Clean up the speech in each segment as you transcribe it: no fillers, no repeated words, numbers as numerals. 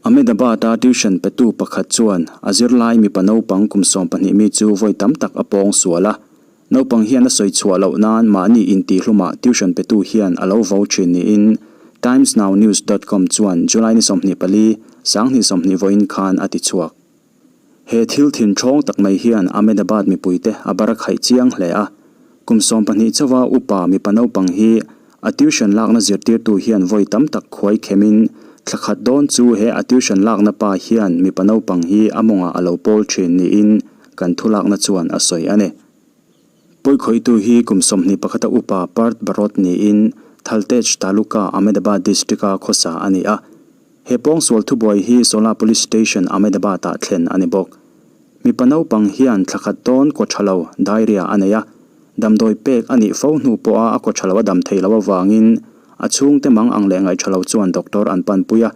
Ahmedabad-a tuition petu pakhat chuan a zirlai mipa naupang kum 12 mi chu vawi tam tak a pawng sual a. Naupang hian a sawi chhuah loh nan mahni intihlumah tuition petu hian a lo vo thin niin Timesnownews dot com chuan July ni 24, 2020 vawiin khan a ti chhuak. He thil thin ṭhawng tak mai hian Ahmedabad mipuite a bar a khaih chiang hle a. Kum 12 chauha upa mipa naupang hi a tuition lakna zirtirtu hian vawi tam tak khuai khemin thla khat dawn chu he a tuition lakna pa hian mipa naupang hi a mawngah a lo pawl ṭhin niin kan thulakna chuan a sawi a ni. Pawikhawihtu hi kum 21 a upa Parth Barot niin Thaltej Taluka Ahmedabad District-a khawsa a ni a. He pawngsual thubuai hi Sola Police Station, Ahmedabad-ah thlen a ni bawk. Mipa naupang hian thla khat dawn kaw tha lo, diarrhea, a nei a. Damdawi pek a nih fo hnu pawha a kaw tha lo a dam thei lo avangin a chhungte mang ang leh ngaih tha lo chuan doctor an panpui a.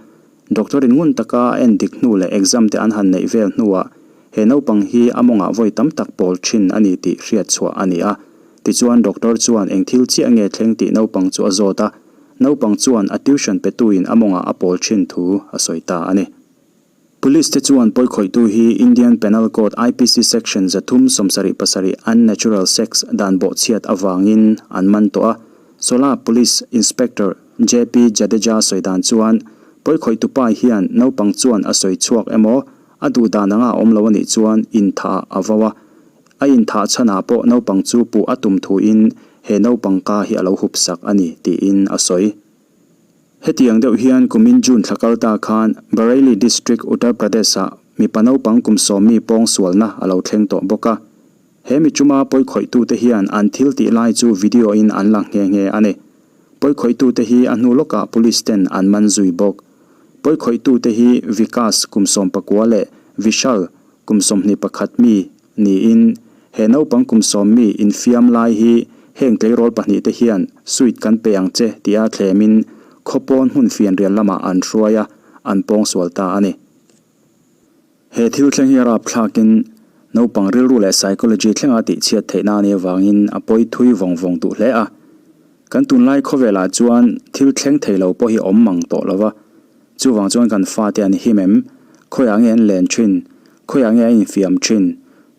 Doctor in ngun taka a en dik hnu leh exam te an han neih vel hnuah he naupang hi a mawngah vawi tam tak pawl thin a ni tih hriat chhuah a ni a. Tichuan doctor chuan eng thil chiah nge thleng tih naupang chu a zawt a. Naupang chuan a tuition petuin a mawngah a pawl thin thu a sawi ta a ni. Police te chuan pawikhawihtu hi Indian Penal Code IPC Section 377 Unnatural Sex dan bawhchhiat avangin an man tawh a. Sola Police Inspector JP Jadeja sawi dan chuan pawikhawihtu pa hian naupang chuan a sawi chhuak emaw a duh dan anga a awm lo a nih chuan inthah a vo a. A inthah chhanah pawh naupang chu puh a tum thuin he naupang ka hi a lo hup sak a ni, tiin a sawi. Hetiang deuh hian kumin June thla kal ta khan Bareilly District, Uttar Pradesh-ah mipa naupang kum 10 mi pawng sualna a lo thleng tawh bawk a. He mi chuma pawikhawih-tute hian an thil tih lai chu video-in an la nghe nghe a ni. Pawikhawih-tute hi a hnu lawkah police ten an man zui bawk. Pawikhawih-tute hi Vikas kum 19 leh Vishal kum 21 mi niin he naupang kum 10 mi infiam lai hi heng tleirawl pahnih te hian suit kan pe ang che tia thlemin khawpawn hmun fianrial lamah an hruai a, an pawng sual ta a ni. He thil thleng hi a rapthlakin naupang rilru leh psychology thlenga tihchhiat theihna a nih avangin a pawi thui vawng vawng duh hle a. Kan tunlai khawvelah chuan thil thleng thei lo pawh hi awm mang tawh lo va. Chuvang chuan kan fate an him em? Khawiah nge an len thin? Khawiah nge an infiam thin?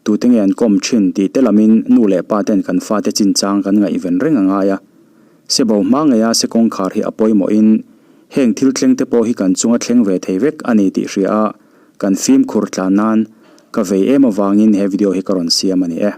Tute nge an kawm thin? tih te lamin nu leh pa ten kan fate chinchang kan ngaihven reng a ngai a. Sebo hma ngeia se kawngkhar hi a pawimawhin heng thil thleng te pawh hi kan chunga thleng ve thei vek a ni tih hria a, kan fimkhur tlan nan ka vei em avangin he video hi ka rawn siam a ni e.